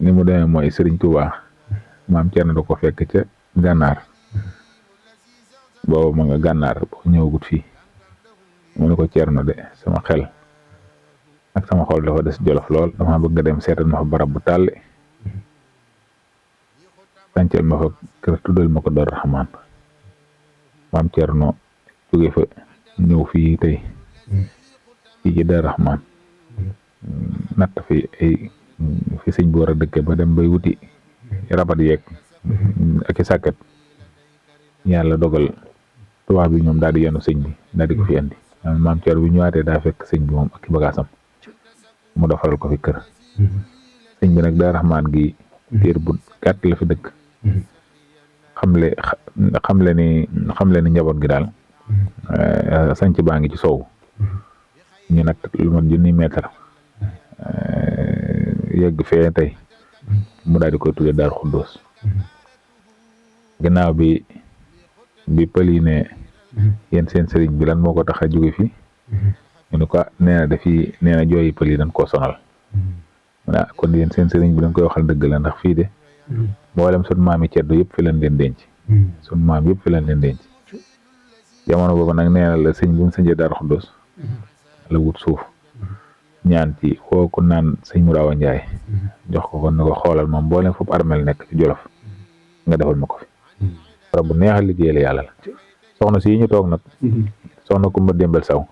ni mu demee mooy Serigne Touba maam Thierno da ko fekk ca gànnaar boobu ma nga gànnaar boo ñëwagut fii mu ne ko Thierno de sama xel ak sama xol dafa des Jolof lool dama bëgg nga dem seetal ma fa barab bu tàlli sàncal ma fa kër tuddal ma ko Daaru Rahmaan maam Thierno jóge fa ñëw fii tey fii ci Daaru Rahmaan natt fi fi sëñ bi war a dëkke ba dem bay wuti rabat yeeg ak i sàkket yàlla dogal tubaab bi ñoom daal di yenu sëñ bi daal di ko fi andi maam Thierno bi ñëwaatee daa fekk sëñ bi moom ak i bagaasam mu defaral ko fi kër sëñ bi nag Daaru Rahmaan gi diir bu gàtt la fi dëkk xamle ni njaboot gi daal sanc baa ngi ci sow ñu nag lu mat junni mètre yegg fee tey mu daal di koy tuddee Daaru Xuddoos ginnaaw bi pël yi ne yéen seen sëriñ bi lan moo ko tax a jóge fi ñu ne ko nee na jooyi pël yi dañ koo sonal kon yéen seen sëriñ bi dañ koy waxal dëgg la ndax fii de mboolem sun maam yi ceddo yëpp fi lañ leen denc sun maam yëpp fi lañ leen denc jamono boobu nag nee na la sëñ bi mu sëñjee Daaru Xuddoos la wut suuf ñaan ci kooku naan sëñ Muraawa Njaay jox ko kon ne ko xoolal moom mboolem foofu armel nekk ci Jolof nga defal ma ko fi barab bu neex a liggéeyal yàlla la soxna si ñu toog nag soxna Kumba Démbel Saw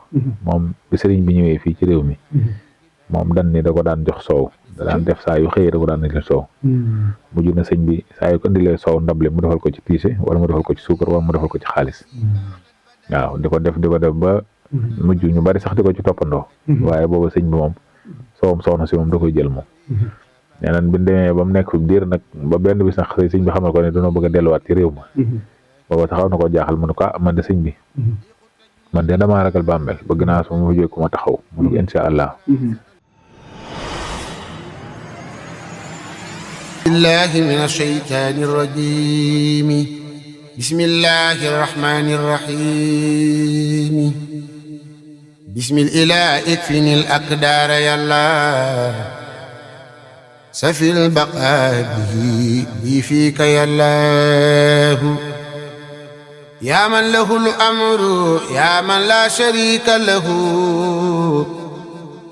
moom bi sëriñ bi ñëwee fii ci réew mi moom dan ni da ko daan jox soow da daan def saa yu xëyee da ko daan indil soow mujj na sëñ bi saa yu ko indilee soow ndable mu defal ko ci tiise wala mu defal ko ci suukar wala mu defal ko ci xaalis waaw di ko def ba mujj ñu bari sax di ko ci toppandoo waaye booba sëñ bi moom soowam soxna si moom da koy jël moom nee nañ bi demee ba mu nekk fi diir nag ba benn bis nag sëñ bi xamal ko ne dañoo bëgg a delluwaat ci réew ma booba taxaw na ko jaaxal mu ne ko man de sëñ bi man de damaa ragal bàmmeel bëgg naa su ma fa jógee ku ma taxaw mu ne ko insha allah billahi min ash-shaytani ar-rajim bismillahi ar-rahmani ar-rahim bismillah ikfini al-aqdar ya Allah safil baqa bi fika ya Allah ya man lahu al-amru ya man la sharika lahu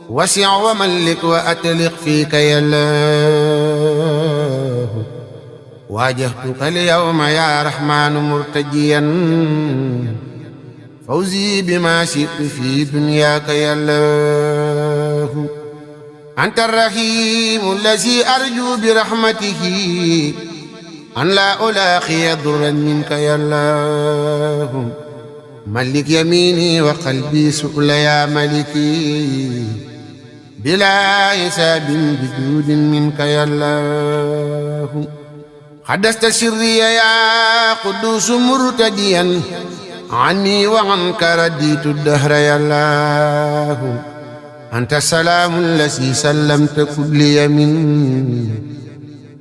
wasi' wa malik wa atliq fika ya Allah واجهتك اليوم يا رحمن مرتجيا فوزي بما شئت في دنياك يا الله أنت الرحيم الذي أرجو برحمته أن لا ألاقي ضرا منك يا الله ملك يميني وقلبي سؤل يا ملكي بلا حساب بجود منك يا الله حدثت سري يا قدوس مرتديا عني وعنك رديت الدهر يا الله أنت السلام الذي سلمت كل من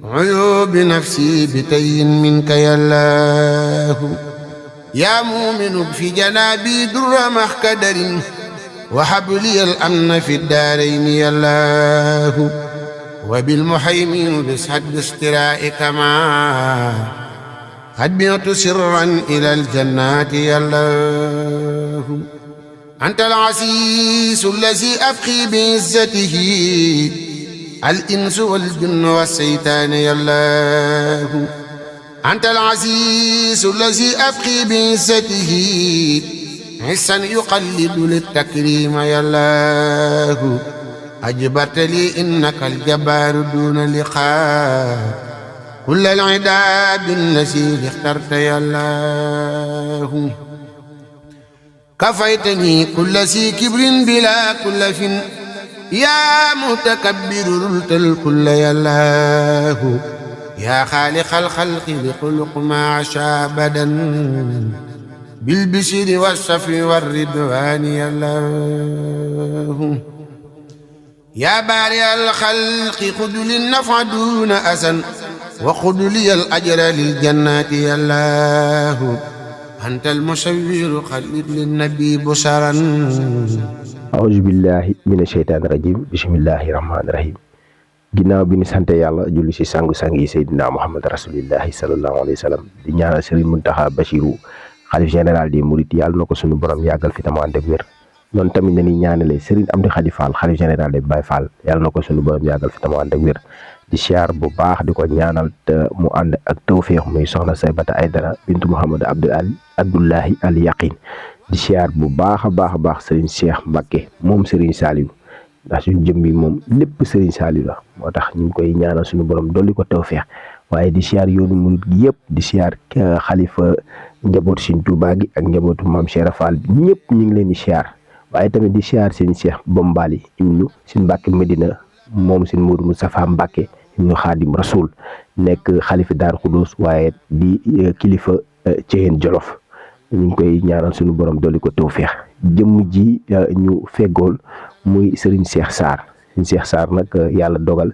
عيوب نفسي بتي منك يا الله يا مؤمن في جنابي در محكدر وهب لي الأمن في الدارين يا الله وبالمحيمين بسعد استرائك ما قد بيت سرا إلى الجنات يا الله أنت العزيز الذي أبقي بعزته الإنس والجن والشيطان يا الله أنت العزيز الذي أبقي بعزته عزا يقلد للتكريم يا الله أجبرت لي إنك الجبار دون لقاء كل العداد الذي اخترت يا الله كفيتني كل ذي كبر بلا كلف يا متكبر رلت الكل يا الله يا خالق الخلق لخلق ما عشا أبدا بالبشر والشفع والرضوان يا الله يا بارئ الخلق خذ للنفع دون أسن وخذ لي الأجر للجنات يا الله أنت المشوير خلد للنبي بشرا أعوذ بالله من الشيطان الرجيم بسم الله الرحمن الرحيم ginnaaw bi ñu sante yàlla julli si sangu-sang yi Seydina Muhammad rasulillahi sallallahu alayhi wa sallam di ñaanal Serigne Mountakha Bachirou xalif général des Mourides yàlla na ko suñu borom yàggal fi tama ànd ak wér noonu tamit dañuy ñaanale Serigne Amdi Khady Fall xalif général des Baye Fall yàlla na ko suñu borom yàggal fi tama ànd ak wér di siyaar bu baax di ko ñaanal te mu ànd ak tawféex muy soxna Saybata Aydara bintu Mouhamadou Abdoulahi al Yaqin di siyaar bu baax a baax Serigne Cheikh Mbacké moom Serigne Saliou ndax suñu jëm bi moom lépp Serigne Saliou la moo tax ñu ngi koy ñaanal suñu borom dolli ko tawféex waaye di siyaar yoonu murid gi yëpp di siyaar xalifa njabootu Serigne Touba gi ak njabootu Mame Cheikh Fall bi ñëpp ñu ngi leen di siyaar waaye tamit di siyaar Serigne Cheikh Bombali ibnu Serigne Mbacké Medina moom Serigne Modou Moustapha Mbacké ibnu Khadim Rasoul nekk xalifa Daaru Xudoos waaye di kilifa Thiéyène Jolof ñu ngi koy ñaanal suñu borom dolli ko tawféex jëmm ji ñu feggool muy Serigne Cheikh Sarr Serigne Cheikh Sarr nag yàlla dogal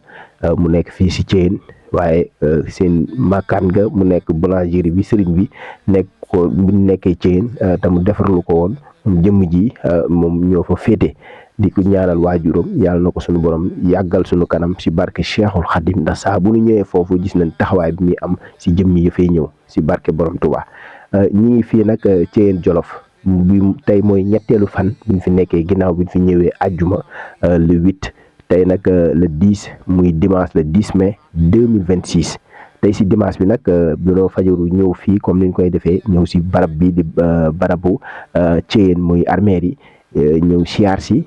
mu nekk fii si Thiéyène waaye seen makkaan nga mu nekk boulangerie bi Serigne bi nekk ko bu nekkee Thiéyène te mu defarlu ko woon moom jëmm ji moom ñoo fa féete di ko ñaanal waajuram yàlla na ko suñu borom yàggal suñu kanam si barke Cheikhul Khadim ndax saa bu ñu ñëwee foofu gis nañ taxawaay bi muy am si jëmm yi fay ñëw si barke borom Touba. ñi ngi fii nag Thiéyène Jolof bi tey mooy ñetteelu fan bi ñu fi nekkee ginnaaw bi ñu fi ñëwee àjjuma le 8 tey nag le 10 muy dimanche le 10 mai 2026 tey si dimanche bi nag dañoo fajaru ñëw fii comme ni ñu koy defee ñëw si barab bi di barabu Thiéyène muy armeer yi ñëw siyaar si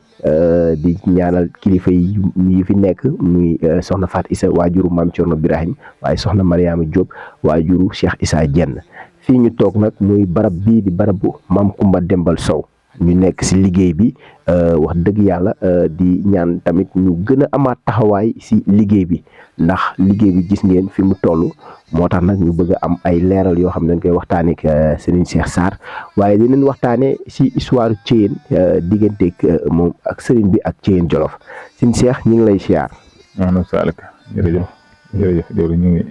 di ñaanal kilifa yi fi nekk muy soxna Faat Issa waajuru Maam Cerno Birahim waaye soxna Mariama Diop waajuru Cheikh Issa Diène fii ñu toog nag muy barab bii di barabu Maam Kumba Dembal Sow ñu nekk si liggéey bi wax dëgg yàlla di ñaan tamit ñu gën a amaat taxawaay si liggéey bi ndax liggéey bi gis ngeen fi mu toll moo tax nag ñu bëgg a am ay leeral yoo xam ne dañ koy waxtaanee ak Serigne Cheikh Sarr waaye dinañ waxtaanee si histoire Thiéyène digganteeg moom ak Serigne bi ak Thiéyène Jolof Serigne Cheikh ñu ngi lay siyaar. maanaam Salika jërëjëf jërëjëf ñu ngi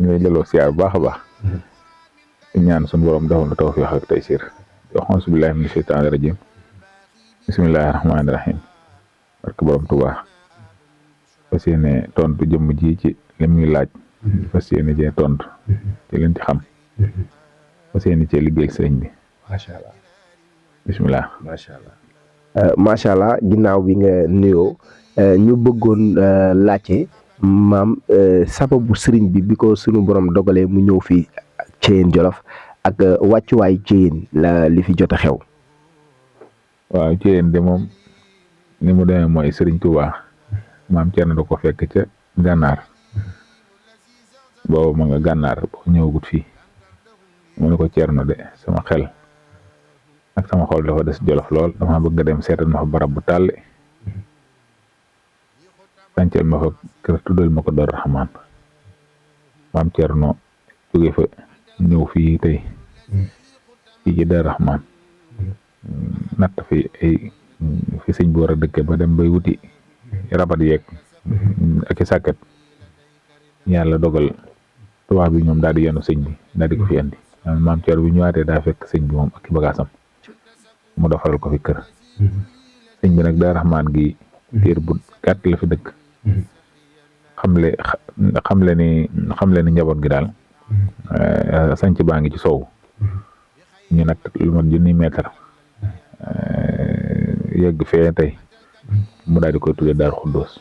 lay delloo siyaar bu baax a baax. ñaan suñu borom defal na tawfiix ak taysiir auzu billaahi mina sheytaani rajiim bismillaahi rahmaani rahiim barke borom Tuubaa fas yéene tontu jëmm ji ci li muy laaj fas yéene cee tontu ci leen ci xam fas yéene cee liggéeyal sëriñ bi macha allah bisimilah. macha allah ginnaaw bi nga nuyoo ñu bëggoon laajte maam sababu sëriñ bi ko sunu borom dogalee mu ñëw fii Thiéyène Jolof ak wàccuwaay Thiéyène li fi jot a xew. waaw Thiéyène de moom ni mu demee mooy Serigne Touba maam Thierno da ko fekk ca gànnaar boobu ma nga gànnaar boo ñëwagut fii mu ne ko Thierno de sama xel ak sama xol dafa des Jolof lool dama bëgg nga dem seetal ma fa barab bu tàlli sàncal ma fa kër tuddal ma ko Daaru Rahmaan maam Thierno jóge fa ñëw fii tey fii ci Daaru Rahmaan natt fi ay fi sëñ bi war a dëkke ba dem bay wuti rabat yeeg ak i sàkket yàlla dogal tubaab bi ñoom daal di yenu sëñ bi daal di ko fi andi maam Thierno bi ñëwaatee daa fekk sëñ bi moom ak i bagaasam mu defaral ko fi kër sëñ bi nag Daaru Rahmaan gi diir bu gàtt la fi dëkk xamle ni njaboot gi daal sanc baa ngi ci sow ñu nag lu mat junni mètre yegg fee tey mu daal di koy tuddee Daaru Xuddoos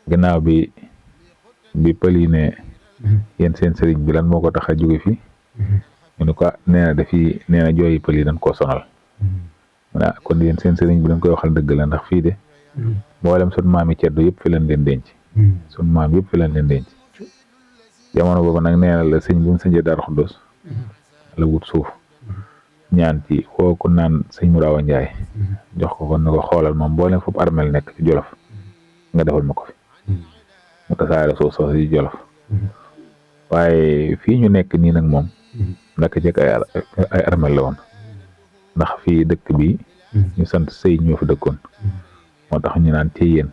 ginnaaw bi pël yi ne yéen seen sëriñ bi lan moo ko tax a jóge fi ñu ne ko nee na jooyi pël yi dañ koo sonal kon yéen seen sëriñ bi dañ koy waxal dëgg la ndax fii de mboolem sun maam yi ceddo yëpp fi lañ leen denc sun maam yëpp fi lañ leen denc jamono boobu nag nee na la sëñ bi mu sëñjee Daaru Xuddoos la wut suuf ñaan ci kooku naan sëñ Murawa Njaay jox ko kon ne ko xoolal moom mboolem foofu armel nekk ci Jolof nga defal ma ko fi mu tasaare suuf soosu ci Jolof waaye fii ñu nekk nii nag moom naka jekk ay armel la woon ndax fii dëkk bi ñu sant sëy ñoo fi dëkkoon moo tax ñu naan Thiéyène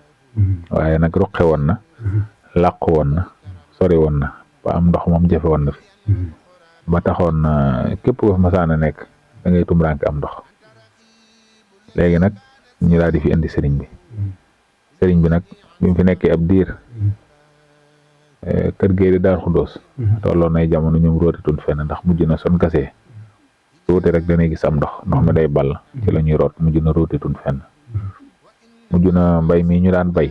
waaye nag ruqe woon na làqu woon na sori woon na ba am ndox moom jafe woon na fi ba taxoon képp ko fa masaana nekk da ngay tumuraanke am ndox léegi nag ñu daal di fi indi sëriñ bi nag bi mu fi nekkee ab diir kër gee di Daaru Xuddoos tolloon nay jamono ñoom rootatun fenn ndax mujj na son gasee tuuti rek danay gis am ndox mi day ball ci la ñuy root mujj na rootatun fenn mujj na mbay mi ñu daan bay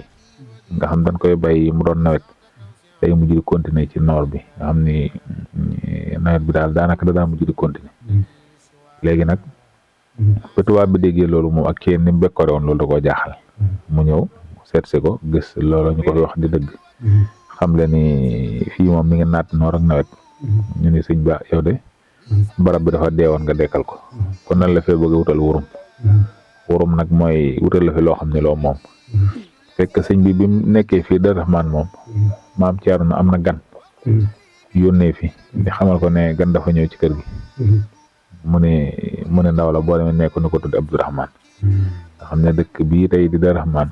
nga xam dañ koy bay mu doon nawet day mujj di continuer ci noor bi nga xam ni nawet bi daal daanaka da daan mujj di continuer léegi nag ba tubaab bi déggee loolu moom ak kenn ni mu bekkoore woon loolu da koo jaaxal mu ñëw seet si ko gis loolu ñu ko fi wax di dëgg xam le ni fii moom mi ngi naat noor ak nawet ñu ni sëñ ba yow de barab bi dafa deewoon nga dekkal ko kon nan la fee bëgg a wutal wurum nag mooy wutal la fi loo xam ne loo moom fekk sëñ bi mu nekkee fii Daaru Rahmaan moom maam Thierno am na gan yónnee fi di xamal ko ne gan dafa ñëw ci kër gi mu ne ndaw la boo demee nekk na ko tudd Abdourahman nga xam ne dëkk bii tey di Daaru Rahmaan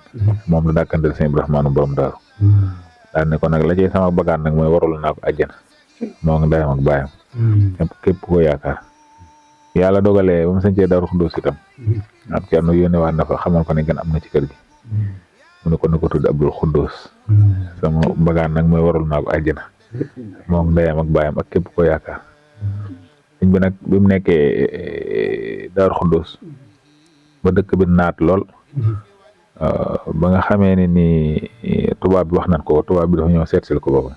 moom la dàkkanteel sëñ Abdourahmaanu borom daaru daal ne ko nag la cay sama bagaan nag mooy warul naa ko àjjana moo ngi ndeyam ak baayam képp ko yaakaar yàlla dogalee ba mu sañcee Daaru Xuddoos itam maam Thierno yónnee waat na fa xamal ko ne gan am na ci kër gi mu ne ko na ko tudd Abdul Xuddoos sama bagaan nag mooy warul naa ko àjjana moo ngi ndeyam ak baayam ak képp ko yaakaar sëñ bi nag bi mu nekkee Daaru Xuddoos ba dëkk bi naat lool ba nga xamee ne ni tubaab bi wax nañ ko tubaab bi dafa ñëw seetsil ko boobu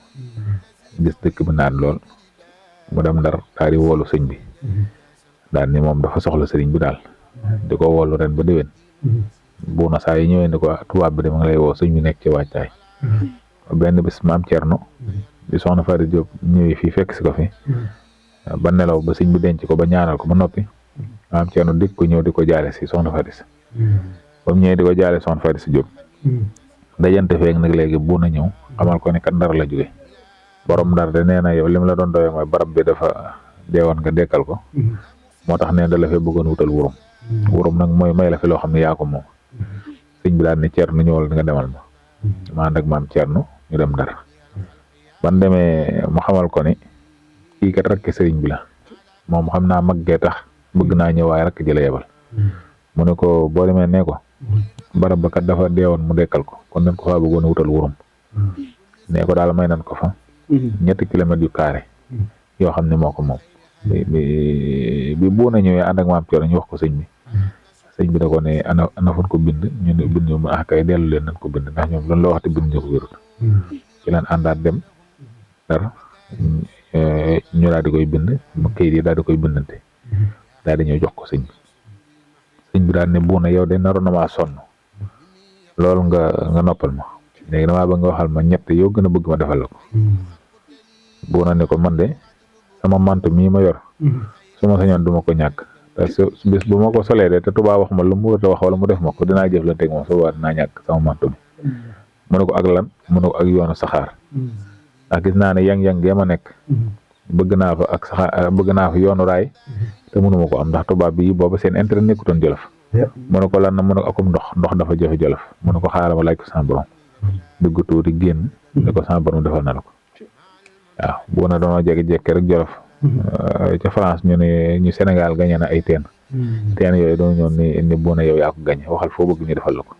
gis dëkk bi naat lool mu dem Ndar daal di woolu sëñ bi daal ni moom dafa soxla sëriñ bi daal di ko woolu ren ba déwén bu na saa yi ñëwee ni ko tubaab bi dama lay woo sëñ bi nekk ci wàccaay benn bis maam Thierno di soxna Fatou Diop ñëwee fii fekk si ko fi ba nelaw ba sëñ bi denc ko ba ñaanal ko ba noppi maam Thierno dikk ko ñëw di ko jaale si soxna Fatou si ba mu ñëwee di ko jaale soxna Fatou si Diop dajante feeg nag léegi bu na ñëw xamal ko ne kat Ndar la jóge borom Ndar de nee na yow li mu la doon doyee mooy barab bi dafa deewoon nga dekkal ko moo tax nee da la fee bëggoon wutal wurum nag mooy may la fi loo xam ne yaa ko moom sëñ bi daal ne Thierno ñëwal nga demal ma ànd ak maam Thierno ñu dem Ndar ban demee mu xamal ko ni kii kat rakk sëriñ bi la moom xam naa maggee tax bëgg naa ñëw waaye rakk ji la yebal mu ne ko boo demee ne ko barab ba kat dafa deewoon mu dekkal ko kon nañ ko faa bëggoon wutal wurum ne ko daal may nañ ko fa 7 kilomètres yu carré yoo xam ne moo ko moom bi bu na ñëwee ànd ak maam Thierno ñu wax ko sëñ bi da ko ne ana fun ko bind ñu ne bind ñu kay dellu leen nañ ko bind ndax ñoom loolu la waxte bind ñu ko wérut ci leen àndaat dem dara ñu daal di koy bind ma kayit yi daal di koy bindante daal di ñëw jox ko sëñ bi daal ne bu na yow de naroon na maa sonn loolu nga noppal ma léegi damaa ba nga waxal ma ñett yow gën a bëgg ma defal la ko bu na ne ko man de sama mantu mii ma yor su ma sañoon duma ko ñàkk te bis bu ma ko solee de te tubaab wax ma lu mu war a wax wala mu def ma ko dinaa jëflante ak moom su boobaa dinaa ñàkk sama mantu bi mu ne ko ak lan mu ne ko ak yoonu saxaar ndax gis naa ne yang-yang gee ma nekk bëgg naa fa ak saxaar bëgg naa fa yoonu raay te mënuma ko am ndax tubaab bi booba seen intérêt nekkutoon Jolof mu ne ko lan na mu ne ko akum ndox dafa jafe Jolof mu ne ko xaaral ma laaj ko sama borom dugg tuuti génn ne ko sama borom defal na la ko waaw bu na doonoo jekki-jekki rek Jolof ca France ñu ne ñu Sénégal gañe na ay teen yooyu doon ñëw ni bu na yow yaa ko gañe waxal foo bëgg ñu defal la ko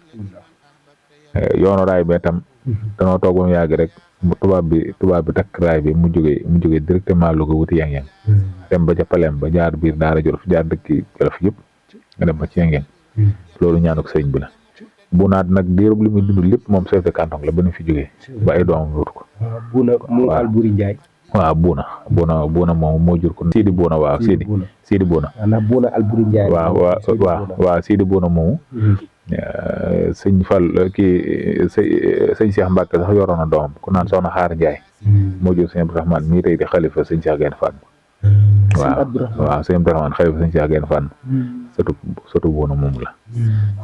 yoonu raay bi tam danoo toog ba mu yàgg rek tubaab bi takk raay bi mu jógee directement Louga wuti yang-yang dem ba ca Palem ba jaar biir daara Jolof jaar dëkki Jolof yëpp nga dem ba ci yang-yang loolu ñaanuk sëriñ bi la bu naat nag diirub li muy dund lépp moom chef de canton la ba ñu fi jógee ba ay doomam wut ko Buuna mu Alburi Njaay waaw buuna moom moo jur ko Sidi Buuna waaw Sidi Buuna ana Buuna Alburi Njaay waaw Sidi Buuna moomu sëñ Fall kii sëñ Cheikh Mbacke sax yoroon na doomam ku naan soxna Xaar Njaay moo jur sëñ Abdourahmane mii tey di xalifa sëñ Cheikh Gaïndé Fatma waaw sëñ Abdourahmane xalifa sëñ Cheikh Gaïndé Fatma sëtu Buuna moom la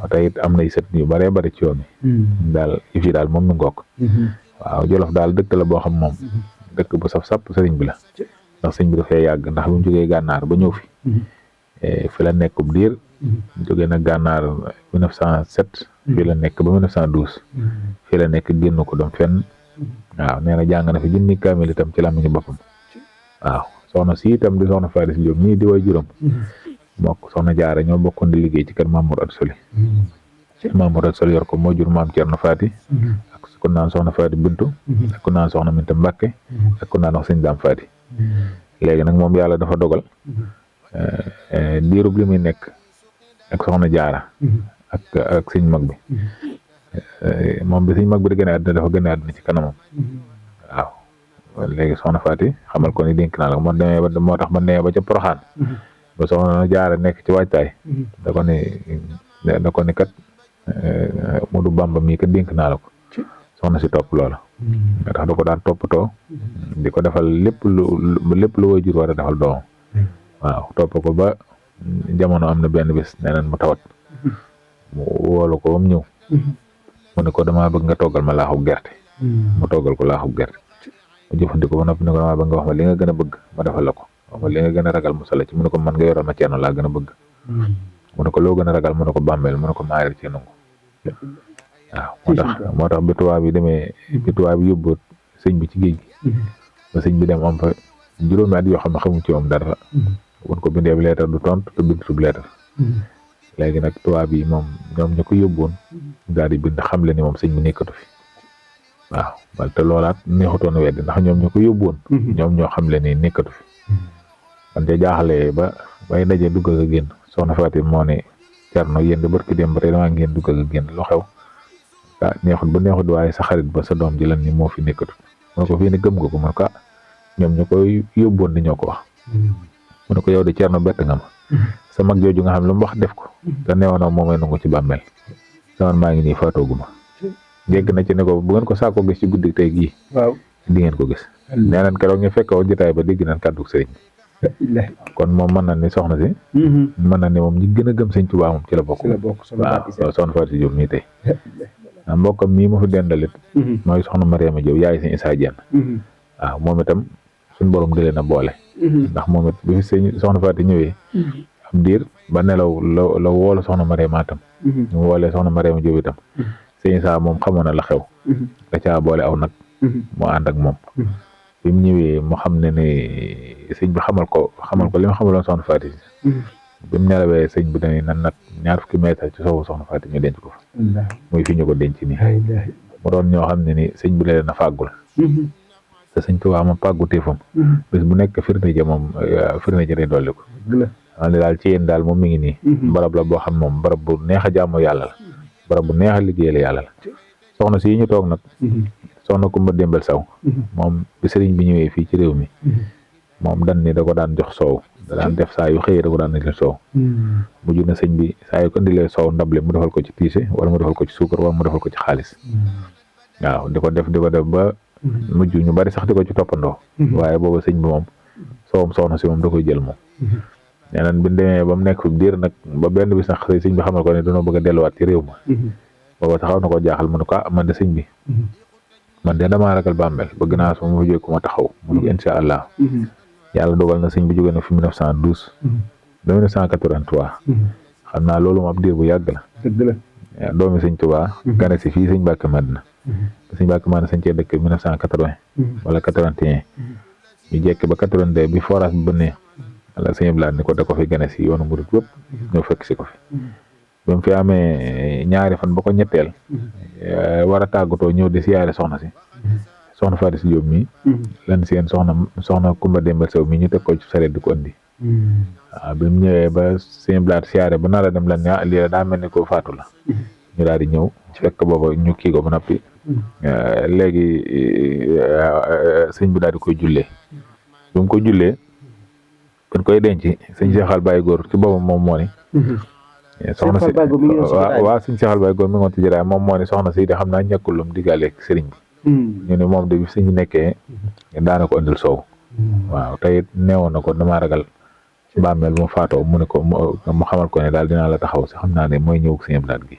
te it am nay sët yu bëree bëri ci yoon yi daal yëf yi daal moom mi ngoog waaw Jolof daal dëkk la boo xam moom dëkk bu saf sàpp sëriñ bi la ndax sëriñ bi dafay yàgg ndax bi mu jógee gànnaar ba ñëw fi la nekk bu diir jógee nag gànnaar 1907 fii la nekk ba 1912 fii la nekk génn ko dem fenn waaw nee na jàng na fi junni kaamil itam ci làmmiñu boppam waaw soxna si itam di soxna Fatou si Diop nii di way juróom bokk soxna Jaara ñoo bokkoon di liggéey ci kër Mamour Anta Soli Mamour Anta Soli yor ko moo jur maam Thierno Faty ak ku naan soxna Faati Bintu ak ku naan soxna Minta Mbàkke ak ku naan wax sëñ Daam Faati léegi nag moom yàlla dafa dogal diirub li muy nekk ak soxna Jaara ak sëñ mag bi moom bi sëñ mag bi di gën a àddina dafa gën a àddina ci kanamam waaw léegi soxna Faati xamal ko ni dénk naa la ko man demee ba moo tax man demee ba ca Poroxaan ba soxna Jaara nekk ci waajtaay da ko ni kat Modou Bamba mii kat dénk naa la ko soxna si topp loola nga tax da ko daan toppatoo di ko defal lépp lu waajur war a defal doomam waaw topp ko ba jamono am na benn bis nee nañ mu tawat mu woolu ko ba mu ñëw mu ne ko damaa bëgg nga toggal ma laaxub gerte mu toggal ko laaxub gerte mu jëfandikoo ba noppi ne ko damaa bëgg nga wax ma li nga gën a bëgg ma defal la ko wax ma li nga gën a ragal mu sala ci mu ne ko man nga yoral ma ceeno laa gën a bëgg mu ne ko loo gën a ragal mu ne ko bàmmeel mu ne ko maareel ci nangu waaw moo tax bi tubaab yi demee bi tubaab yi yóbbu sëñ bi ci géej gi ba sëñ bi dem am fa juróomi at yoo xam ne xamu ci moom dara won ko bindee bi leetar du tontu te bindutub leetar léegi nag tubaab yi moom ñoom ñu ko yóbboon daal di bind xamle ni moom sëñ bi nekkatu fi waaw wala te loolaat neexutoon a weddi ndax ñoom ñu ko yóbboon ñoom ñoo xamle ni nekkatu fi man te jaaxlee ba bay daje dugg ak a génn soxna Faati moo ne Cerno yéen de barki dem ba tey damaa ngeen dugg ak a génn lu xew neexut ba neexut waaye sa xarit ba sa doom ji lan ni moo fi nekkatu mu ne ko fii ne gëm nga ko man ko ñoom ñu koy yóbboon di ñoo ko wax mu ne ko yow de Cerno bett nga ma sa mag jooju nga xam lu mu wax def ko te neewoon na moomay nangu ci bàmmeel sama maa ngi nii faatooguma dégg na ci ne ko bu ngeen ko saako gis ci guddi tey gii waaw di ngeen ko gis nee nañ keroog ñu fekk woon jotaay ba dégg nañ kàddu sëriñ kon moom mën na ni soxna si mën na ni moom ñi gën a gëm sëñ Tuubaa moom ci la bokk waaw soxna Faati Jóob mii tey mbokkam mii ma fi dendalit mooy soxna Mariama Jóob yaay sëñ Isaa Jeen waaw moom itam suñ borom di leen a boole ndax moom it bi fi sëñ soxna Faati ñëwee am diir ba nelaw la woolu soxna Mariama tam ñu woolee soxna Mariama Jóob itam sëñ Isaa moom xamoon na la xew da caa boole aw nag moo ànd ak moom bi mu ñëwee mu xam ne ni sëñ bi xamal ko li ma xamaloon soxna Faati bi mu nelawee sëñ bi dañuy nan nag 20 mètres ci soowu soxna Faati ñu denc ko fa muy fi ñu ko denc nii mu doon ñoo xam ne ni sëñ bi leen a fàggul te sëñ Tuubaa moom fàggu téefam bés bu nekk firnde ja moom firnde ja day dolli ko xam ne daal ci yéen daal moom mi ngi nii barab la boo xam moom barab bu neex a jaamu yàlla la barab bu neex a liggéeyal yàlla la soxna si ñu toog nag soxna Kumba Dembel Saw moom bi sëriñ bi ñëwee fii ci réew mi moom dan ni da ko daan jox soow da daan def saa yu xëyee da ko daan indil soow mujj na sëñ bi saa yu ko indilee soow ndable mu defal ko ci tiise wala mu defal ko ci suukar wala mu defal ko ci xaalis waaw di ko def ba mujj ñu bari sax di ko ci toppandoo waaye booba sëñ bi moom soowam soxna si moom da koy jël moom nee nañ bi demee ba mu nekk fi diir nag ba benn bi sax sëñ bi xamal ko ne dañoo bëgg a delluwaat ci réew ma booba taxaw na ko jaaxal mu ne ko man de sëñ bi man de damaa ragal bàmmeel bëgg naa su ma fa jógee ku ma taxaw mu ne ko incha allah yàlla dogal na sëñ bi jóge na fi 1912 ba 1983 xam naa loolu moom ab diir bu yàgg la doomi sëñ Tuubaa gane si fii sëñ Mbàkke Madina sëñ Mbàkke Madina sëñ cee dëkk 1980 wala 81 ñu jekk ba 82 bi forage bi bënnee wala sëñ Ablaat ni ko da ko fi gane si yoonu murit wëpp ñëw fekk si ko fi ba mu fi amee ñaari fan ba ko ñetteel war a tàggatoo ñëw di siyaare soxna si soxna Faati Jóob mi lan seen soxna Kumba Dembel Saw mi ñu teg ko ci sareet di ko andi waaw bi mu ñëwee ba sëñ Blaat siyaare ba nar a dem lan ne lii la daa mel ni ko faatu la ñu daal di ñëw fekk booba ñu kii ko ba noppi léegi sëñ bi daal di koy jullee bi mu ko jullee dañ koy denc sëñ Seexal Baay Góor ci booba moom moo ni soxna si waaw sëñ Seexal Baay Góor mi ngoon ci jëraay moom moo ni soxna si de xam naa ñàkkul lum diggaaleeg sëriñ bi ñu ne moom de bi sëñ nekkee daana ko andil soow waaw tey it neewoon na ko damaa ragal ci bàmmeel bu mu faatoo mu ne ko mu xamal ko ne daal dinaa la taxaw si xam naa ne mooy ñëw sëñ Blaat gi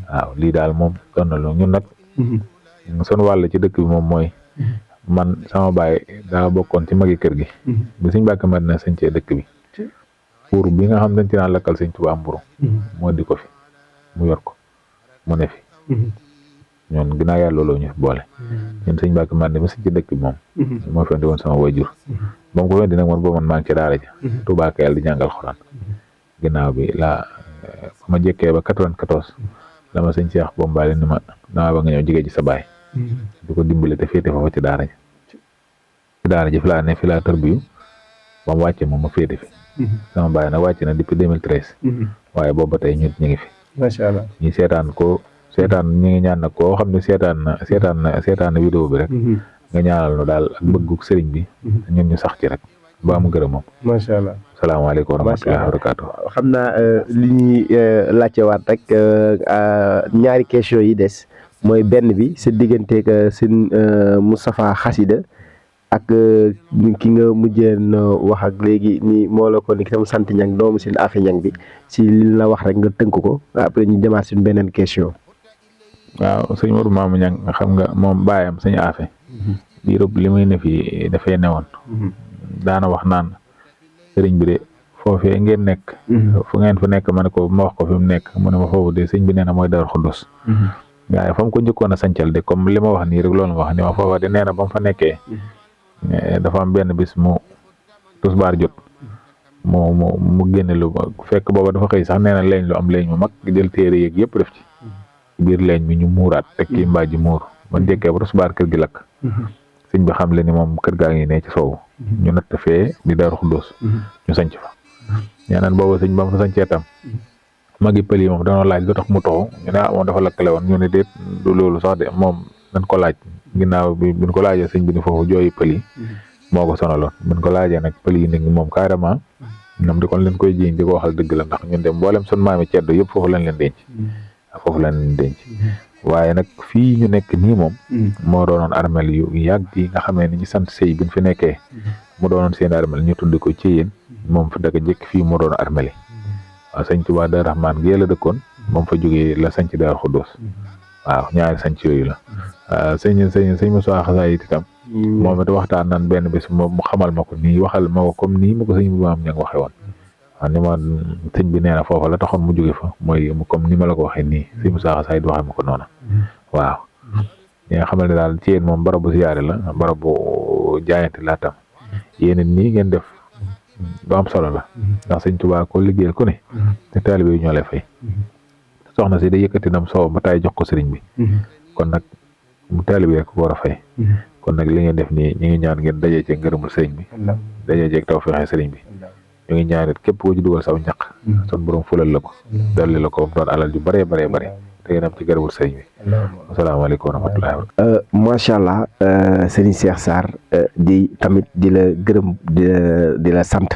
waaw lii daal moom doon na lu ñun nag sunu wàll ci dëkk bi moom mooy man sama baay daa bokkoon ci magi kër gi bi sëñ Mbàkke Madina sañcee dëkk bi pour bi nga xam dañ ci naan lakkal sëñ Tuubaa mburu moo di ko fi mu yor ko mu ne fi ñoon ginnaaw yàlla loolu ñu fi boole ñun sëñ Mbàkke Madina bi sañcee dëkk bi moom moo fendi woon sama wajur ba mu ko fendi nag man boobu man maa ngi ci daara ja Tuubaa Kayal di jàngal xuraan ginnaaw bi la ma jekkee ba 94 la ma sëñ Cheikh Bombali ni ma dama ba nga ñëw jigéen ji sa baay di ko dimbale te féete foofu ci daara ji fi laa ne fi laa tërbiyu ba mu wàcce moom ma féete fi sama baay nag wàcc na depuis 2013 waaye boobu ba tey ñun ñu ngi fi macha allah ñi seetaan ñu ngi ñaan nag koo xam ne seetaan na vidéo bi rek nga ñaanal nu daal ak bëgguk sëriñ bi ñun ñu sax ci rek ba mu gërëm moom macha allah. salaamaaleykum wa rahmatullahi wa barakatuh. xam naa li ñuy laajtewaat rek ñaari question yi des mooy benn bi sa digganteeg sëñ Moustapha Xasida ak ki nga mujjeen wax ak léegi ni moo la ko ni tam sant ñang doomu seen affaire ñang bi si li la wax rek nga tënk ko après ñu demaat suñ beneen question. waaw sëñ Modou Mamou Ñang nga xam nga moom baayam sëñ affaire diirub li muy ne fii dafay newoon daana wax naan sëriñ bi de foofee ngeen nekk fu ngeen fa nekk ma ne ko ma wax ko fi mu nekk mu ne ma foofu de sëñ bi nee na mooy Daaru Xuddus waaye fa mu ko njëkkoon a sancal de comme li ma wax nii rek loolu ma wax ni ma foofa de nee na ba mu fa nekkee dafa am benn bis mu tusbaar jot mu génne lu fekk booba dafa xëy sax nee na leeñ lu am leeñ mu mag jël téere yeeg yëpp def ci biir leeñ mi ñu muuraat teg ci mbaa ji muur ba njëkkee ba tusbaar kër gi lakk sëñ bi xam le ni moom kër gaa ngi ne ci soowu ñu natt fee di Daaru Xuddus ñu sanc fa ñaanaan booba sëñ ba mu fa sancee tam magi pël yi moom danoo laaj lu tax mu toxu ñu ne moom dafa lakkale woon ñu ne déet du loolu sax de moom dañ ko laaj ginnaaw bi buñ ko laajee sëñ bi ni foofu jooyi pël yi moo ko sonaloon buñ ko laajee nag pël yi nag moom carrément ñoom di kon leen koy jiiñ di ko waxal dëgg la ndax ñun dem mboolem sun maami ceddo yëpp foofu lañ leen denc waaye nag fii ñu nekk nii moom moo doonoon armel yu yàgg yi nga xamee ni ñu sant sëy biñ fi nekkee mu doonoon seen armel ñu tudd ko ci yéen moom fi daka jëkk fii moo doon armel yi waaw sëñ Tuubaa Daaru Rahmaan gi la dëkkoon moom fa jógee la sanc Daaru Xuddus waaw ñaari sanc yooyu la sëñ Moussa Xasaay itam moom it waxtaan nan benn bés mu xamal ma ko nii waxal ma ko comme nii ma ko sëñ Maam Ñang waxe woon waaw ni ma sëñ bi nee na foofa la taxoon mu jóge fa mooy comme ni ma la ko waxee nii sëñ Moussa Xasaay di waxee ma ko noonu waaw ñi nga xamal ne daal ci yéen moom barabu siyaare la barabu jaayante laa tam yéen it nii ngeen def lu am solo la ndax sëñ Tuubaa ko liggéeyal ku ne te taalibe yi ñoo lay fay soxna si da yëkkati nam soow ba tay jox ko sëriñ bi kon nag mu taalibe ko war a fay kon nag li ngeen def nii ñu ngi ñaan ngeen dajee ci ngërëmul sëriñ bi dajee ci tawfeex sëriñ bi ñu ngi ñaan it képp koo ci dugal saw ñaq son borom fulal la ko dolli la ko doon alal ju bëree te ngeen am ci gërëmul sëriñ bi asalaamaaleykum wa rahmatullahi macha allah sëriñ Cheikh Sarr di tamit di la gërëm di la sant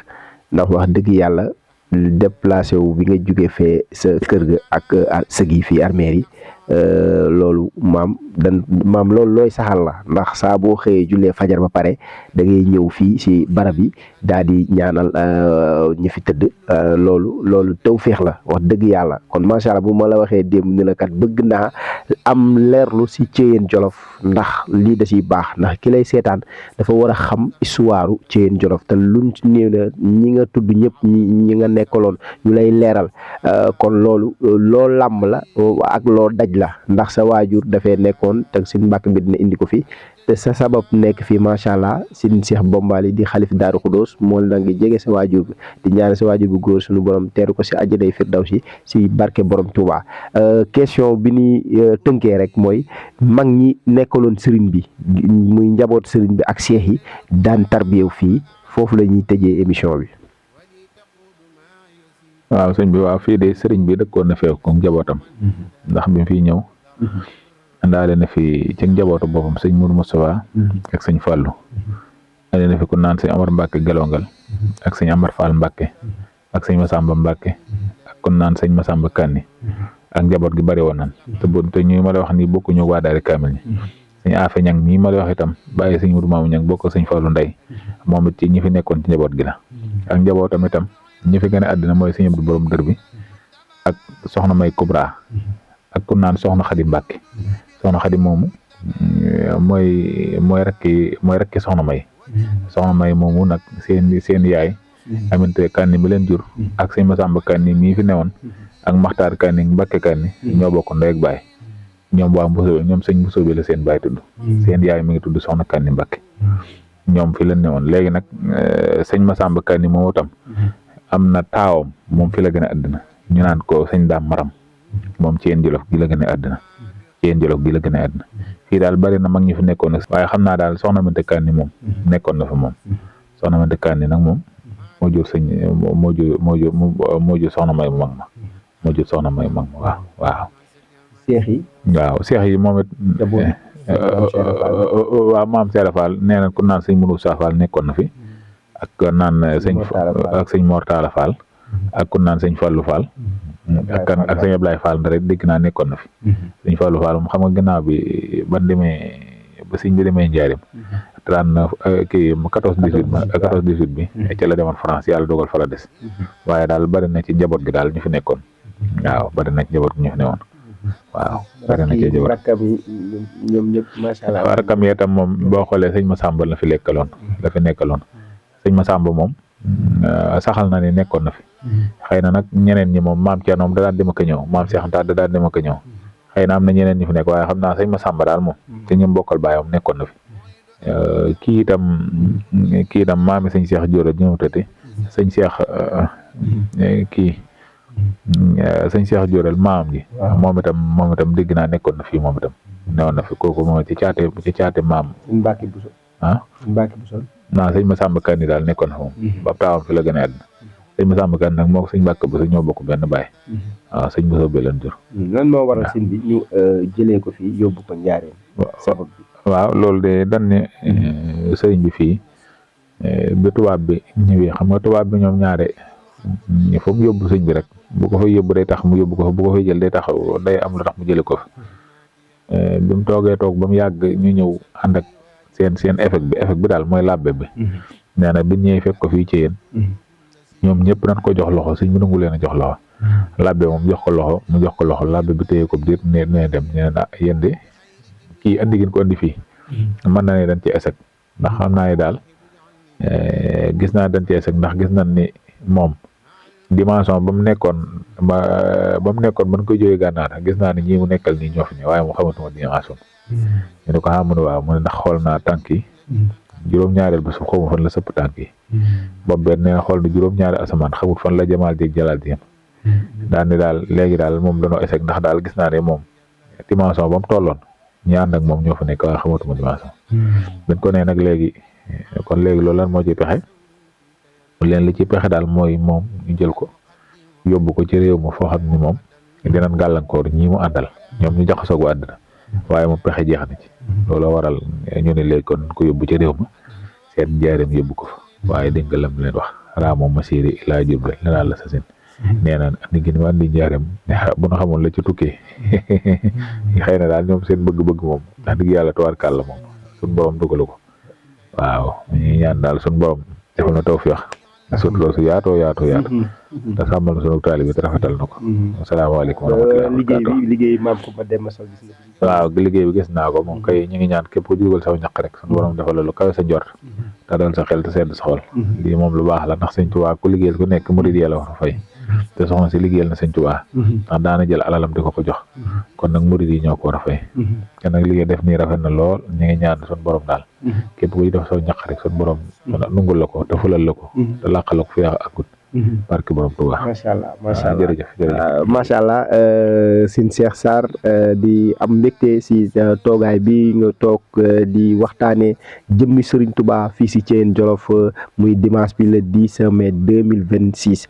ndax wax dëgg yàlla déplacé wu bi nga jógee fee sa kër ga ak sëg yi fii armeer yi loolu maam loolu looy saxal la ndax saa boo xëyee jullee fajar ba pare da ngay ñëw fii si barab yi daal di ñaanal ñi fi tëdd loolu tawféex la wax dëgg yàlla kon macha allah bu ma la waxee démb ni la kat bëgg naa am leerlu si Thiéyène Jolof ndax lii da siy baax ndax ki lay seetaan dafa war a xam histoire Thiéyène Jolof te luñ ci néew na ñi nga tudd ñëpp ñi nga nekkaloon ñu lay leeral kon loolu loo làmb la ak loo daj la ndax sa waajur dafay nekkoon te sin mbàkk bi dina indi ko fi te sa sabab nekk fii macha allah sin Cheikh Bombali di xalif Daaru Xuddus moo la ngi jege sa waajur bi di ñaan sa waajur bu góor suñu borom teeru ko si àjjanay firdawsi si barke borom Touba. Question bi ni tënkee rek mooy mag ñi nekkaloon sëriñ bi muy njaboot sëriñ bi ak seex yi daan tarbiyew fii foofu la ñuy tëjee émission bi. waaw sëñ bi waaw fii de sëriñ bi dëkkoon na feew ko njabootam ndax bi mu fiy ñëw andaale na fi ci njabootu boppam sëñ Mourou Moustapha ak sëñ Fallou andi na fi ku naan sëñ Amar Mbacke Gelongal ak sëñ Amar Fall Mbacke ak sëñ Massamba Mbacke ak ku naan sëñ Massamba Kanni ak njaboot gi bari woon nan te ñu ma la wax ni bokku ñu waa daari kaamil ñi sëñ Afe Ñang mii ma la wax itam bàyyi sëñ Mourou Mamou Ñang bokk sëñ Fallou Ndey moom it ci ñi fi nekkoon ci njaboot gi la ak njabootam itam ñi fi gën a àddina mooy sëñ Abdou borom dër bi ak soxna May Kubra ak ku naan soxna Xadi Mbàkke soxna Xadi moomu mooy rakki soxna May moomu nag seen yaay Aminte Kanni mi leen jur ak sëñ Masamba Kanni mii fi newoon ak Maxtaar Kanni Mbàkke Kanni ñoo bokk ndey ak baay ñoom waa Mbusoobe ñoom sëñ Mbusoobe la seen baay tudd seen yaay mi ngi tudd soxna Kanni Mbàkke ñoom fi leen newoon léegi nag sëñ Masamba Kanni moomu tam am na taawam moom fi la gën a àddina ñu naan ko sëñ Daam Maram moom ci yéen Jolof gi la gën a àddina ci yéen Jolof gi la gën a àddina fii daal bari na mag ñu fi nekkoon nag waaye xam naa daal soxna ma dëkkaan ni moom nekkoon na fa moom soxna ma dëkkaan ni nag moom moo jur soxna may mag ma moo jur soxna may mag ma waaw seex yi moom it waaw maam Seera Fall nee na ku naan sëñ Moussa Fall nekkoon na fi ak naan sëñ Mortala Fall ak ku naan sëñ Fallou Fall ak sëñ Ablaye Fall rek dégg naa nekkoon na fi sëñ Fallou Fall moom xam nga gannaaw bi ban demee ba sëñ bi demee Njaaréem 14-18 bi ca la demoon France yàlla dogal fa la des waaye daal bari na ci njaboot gi daal ñu fi nekkoon waaw bari na ci njaboot gi ñu fi newoon waaw bari na ci njaboot rakkam yi ñoom ñëpp macha allah waaw rakkam yi itam moom boo xoolee sëñ Massamba la fi nekkaloon sëñ Massamba moom saxal na ni nekkoon na fi xëy na nag ñeneen ñi moom maam Thierno moom da daan dem ak a ñëw maam Cheikh Anta da daan dem ak a ñëw xëy na am na ñeneen ñi fi nekk waaye xam naa sëñ Massamba daal moom te ñoom bokkal baayam nekkoon na fi kii itam maami sëñ Cheikh Dior ñëw tati sëñ Cheikh sëñ Cheikh Dior maam gi moom itam dégg naa nekkoon na fii moom itam newoon na fi kooku moom ci caate maam Mbacke Bousso non sëñ Massamba Kanni daal nekkoon na fa moom ba taawam fi la gën a àddina sëñ Massamba Kanni nag moo ko sëñ Mbacke Bousso ñoo bokk benn baay waaw sëñ Bousso bi leen jur lan moo waral sëñ bi ñu jëlee ko fii yóbbu ko Njaaréem waaw loolu de dañ ne sëriñ bi fii bi tubaab bi ñëwee xam nga tubaab bi ñoom ñaare fu mu yóbbu sëñ bi rek bu ko fay yóbbu day tax mu yóbbu ko fa bu ko fay jël day tax day am lu tax mu jële ko fa bi mu toog ba mu yàgg ñu ñëw ànd ak seen effet bi daal mooy labbe bi nee na bi ñëwee fekk ko fii ci yéen ñoom ñëpp nañ ko jox loxo sëñ bi nangu leen a jox loxo labbe moom jox ko loxo mu jox ko loxo labbe bi téye ko biir ne dem nee na yéen de kii andi ngeen ko andi fii mën na ne dañ ci échec ndax xam naa ne daal gis naa dañ ci échec ndax gis nañ ni moom dimension ba mu nekkoon ban koy jógee gànnaar gis naa ne ñii mu nekkal nii ñoo fi ne waaye mu xamatuma dimension ñu ne ko mu ne waaw mu ne ndax xool naa tànk yi juróom-ñaareel ba su xaw ma fan la sëpp tànk yi boobu benn nee na xool na juróom-ñaari asamaan xamut fan la jamaal jéeg jalaal di yem daal ni daal léegi daal moom dañoo échec ndax daal gis naa ne moom dimension ba mu tolloon ñi ànd ak moom ñoo fa nekk waaye xamatuma dimension dañ ko ne nag léegi loolu lan moo ci pexe leen li ci pexe daal mooy moom ñu jël ko yóbbu ko ci réew ma foo xam ni moom dinañ gàllankoor ñii mu àndal ñoom ñu jaxasoo ak àddina waaye moom pexe jeex na ci loolu waral ñu ne léegi kon ko yóbbu ci réew ma seen Njaaréem yóbbu ko fa waaye dégg nga lam leen wax raa moom ma séeri laa Jurbel lanaa la sa sin nee na andi gin wa andi Njaaréem bu na xamoon la ci tukkee xëy na daal ñoom seen bëgg-bëgg moom wax dëgg yàlla tubaarkàlla moom suñ borom dugalu ko waaw ñu ñaan daal suñ borom defal na tawfiix surtout su yaatoo te sàmmal na sunu taalibe te rafetal na ko. asalaamaaleykum wa rahmatulah. liggéey maam ko ba dem Sow gis nga. waaw liggéey bi gis naa ko moom kay ñu ngi ñaan képp ku jugal saw ñaq rek sunu borom defal la lu kawe sa njort. te dal sa xel te sedd sa xol. lii moom lu baax la ndax sëñ Tuubaa ku liggéeyal ku nekk murid yàlla war a fay. te soxna si liggéeyal na sëñ Tuubaa. ndax daana jël alalam di ko jox. kon nag murid yi ñoo ko war a fay. te nag liggéey def nii rafet na lool ñu ngi ñaan sunu borom daal. képp kuy def saw ñaq rek sunu borom nungul la ko te fulal la ko. te làqal la ko fi akut. barke borom Tuubaa. macha allah macha allah jërëjëf macha allah sëñ Cheikh Sarr di am mbégte si toogaay bi nga toog di waxtaanee jëmmi Serigne Touba fii si Thièyène Jolof muy dimanche bi le 10 mai 2026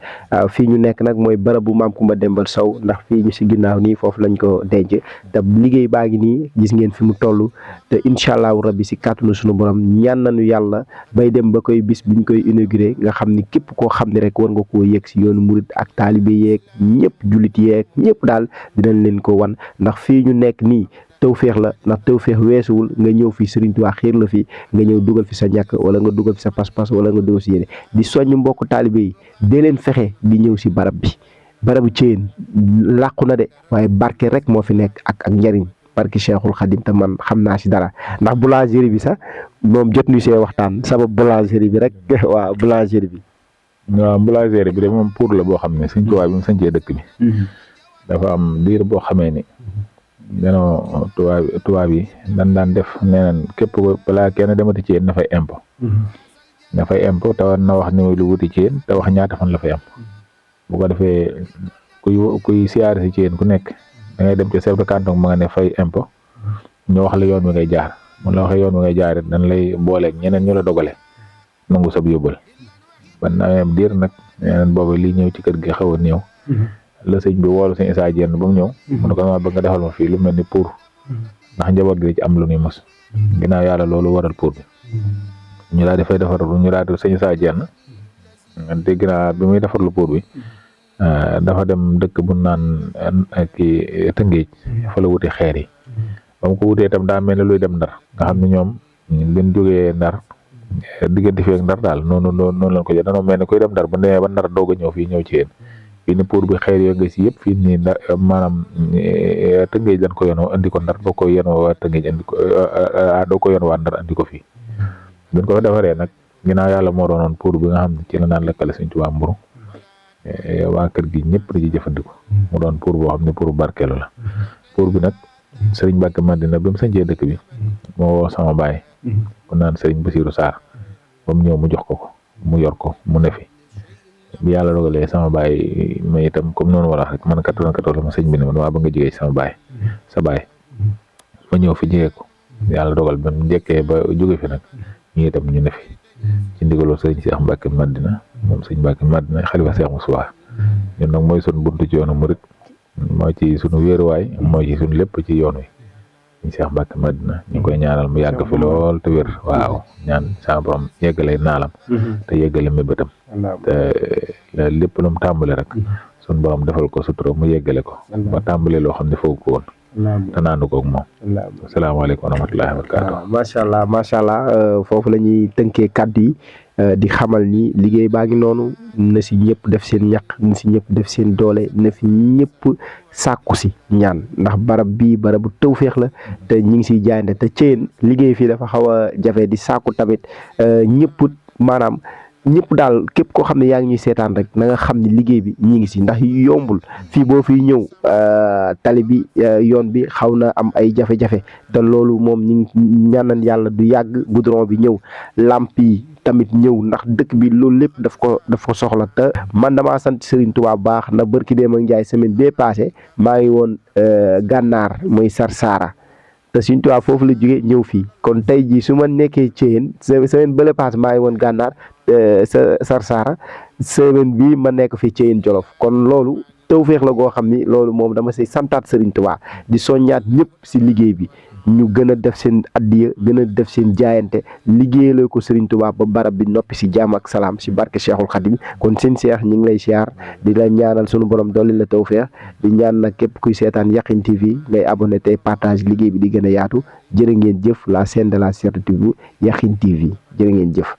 fii ñu nekk nag mooy barabu Maam Coumba Demba Sow ndax fii ñu si ginnaaw nii foofu lañ ko denc te liggéey baa ngi nii gis ngeen fi mu toll te incha allahu rabbi si kàttanu sunu borom ñaan nañu yàlla bay dem ba koy bis biñ koy inauguré nga xam ni képp koo xam ne rek war nga koo yëg si yoonu murid ak taalibe yeeg ñëpp jullit yeeg ñëpp daal dinañ leen ko wan ndax fii ñu nekk nii tawféex la ndax tawféex weesuwul nga ñëw fi Serigne Touba xiir la fi nga ñëw dugal fi sa ñàkk wala nga dugal fi sa pas-pas wala nga dugal si yéene di soññ mbokk taalibe yi dee leen fexe di ñëw si barab bi barabu Thièyène làqu na de waaye barke rek moo fi nekk ak njariñ barke Cheikhul Khadim te man xam naa si dara ndax boulangerie bi sax moom jot ñu see waxtaan sabab boulangerie bi rek waaw boulangerie bi. waaw boulangerie bi de moom pour la boo xam ne Sëñ Tuubaa bi mu sañcee dëkk bi dafa am diir boo xamee ni danoo tubaab yi daan def nee nañ képp ko balaa kenn demati Thièyène na fay impôt te war na wax ni lu wuti Thièyène te wax ñaata fan la fay am bu ko defee kuy siyaare si ci yéen ku nekk da ngay dem ci chef de canton ma nga ne fay impôt ñu wax la yoon wi ngay jaar mun la waxee yoon wi ngay jaar it dañ lay booleeg ñeneen ñu la dogale nangu sab yóbbal ban nawem diir nag ñeneen boobu lii ñëw ci kër gi xaw a néew la sëñ bi woolu sëñ Issa Diène ba mu ñëw mu ne ko dama bëgg nga defal ma fii lu mel ni pour ndax njaboot gi ci am lu ñuy mos ginnaaw yàlla loolu waral pour bi ñu daal di fay defar ñu daal di sëñ Issa Diène dégg naa bi muy defar lu pour bi dafa dem dëkk bu naan kii Tëngéej fa la wuti xeer yi ba mu ko wutee itam daa mel ne luy dem Ndar nga xam ne ñoom leen jógee Ndar diggante fii ak Ndar daal noonu lañ ko jël danoo mel ne kuy dem Ndar bu demee ba Ndar doog a ñëw fii ñëw ci yéen fii ni pour bi xeer yoo nga si yëpp fii nii Ndar maanaam Tëngéej dañ ko yonoo andi ko Ndar doo ko yonoo waa Tëngéej andi ko doo ko yonoo waa Ndar andi ko fii buñ ko fa defaree nag ginnaaw yàlla moo doonoon pour bi nga xam ne ci la naan lekkale Sëñ Tuubaa mburu waa kër gi ñëpp di ci jëfandikoo mu doon pour boo xam ne pour barkeelu la pour bi nag Sëriñ Mbàkke Madina bi mu sañcee dëkk bi moo woo sama baay ku naan Sëriñ Basiiru Saar ba mu ñëw mu jox ko mu yor ko mu ne fi bi yàlla dogalee sama baay ma itam comme noonu wala rek man 94 la ma sëñ bi ne man waa ba nga jógee sama baay sa baay ma ñëw fi jege ko yàlla dogal ba mu njëkkee ba jóge fi nag ñu itam ñu ne fi ci ndigaloo Sëriñ Seex Mbàkke Madina moom Sëriñ Mbàkke Madina xalifa Seex Musaa ñun nag mooy sunu buntu ci yoonu murit mooy ci sunu wéeruwaay mooy ci sunu lépp ci yoon wi Sëriñ Seex Mbàkke Madina ñu ngi koy ñaanal mu yàgg fi lool te wér waaw ñaan sa borom yeggale naalam te yeggale mébétam te lépp lu mu tàmbale rek sunu borom defal ko sutura mu yeggale ko ba tàmbale loo xam ne foog ko woon te naanu koog moom asalaamaaleykum wa rahmatullahi wa barakaatu macha allah foofu la ñuy tënkee kàddu yi di xamal ni liggéey baa ngi noonu na si ñëpp def seen ñaq na si ñëpp def seen doole na fi ñëpp sàkku si ñaan ndax barab bii barabu tawféex la te ñi ngi siy jaayante te ceen liggéey fii dafa xaw a jafe di sàkku tamit ñëpp maanaam ñëpp daal képp koo xam ne yaa ngi ñuy seetaan rek na nga xam ne liggéey bi ñi ngi si ndax yombul fii boo fiy ñëw tali bi yoon bi xaw na am ay jafe-jafe te loolu moom ñi ngi ñaanan yàlla du yàgg goudron bi ñëw lamp yi tamit ñëw ndax dëkk bi loolu lépp daf ko soxla te man damaa sant Serigne Touba baax na barki démb ak Njaay semaine bee passé maa ngi woon gànnaar muy Sarsara te Serigne Touba foofu la jóge ñëw fii kon tey jii su ma nekkee Thièyène semaine bële passé maa ngi woon gànnaar Sarsara semaine bii ma nekk fi Thièyène Jolof kon loolu tawféex la goo xam ni loolu moom dama say santaat Serigne Touba di soññaat ñëpp si liggéey bi ñu gën a def seen addiya gën a def seen jaayante liggéeyale ko Serigne Touba ba barab bi noppi si jaam ak salaam si barke Cheikhul Khadim kon seen seex ñu ngi lay siyaar di la ñaanal sunu borom dolli la tawféex di ñaan nag képp kuy seetaan Yakhine TV ngay abonné tey partage liggéey bi di gën a yaatu jërë ngeen jëf la chaîne de la certitude Yakhine TV jërë ngeen jëf.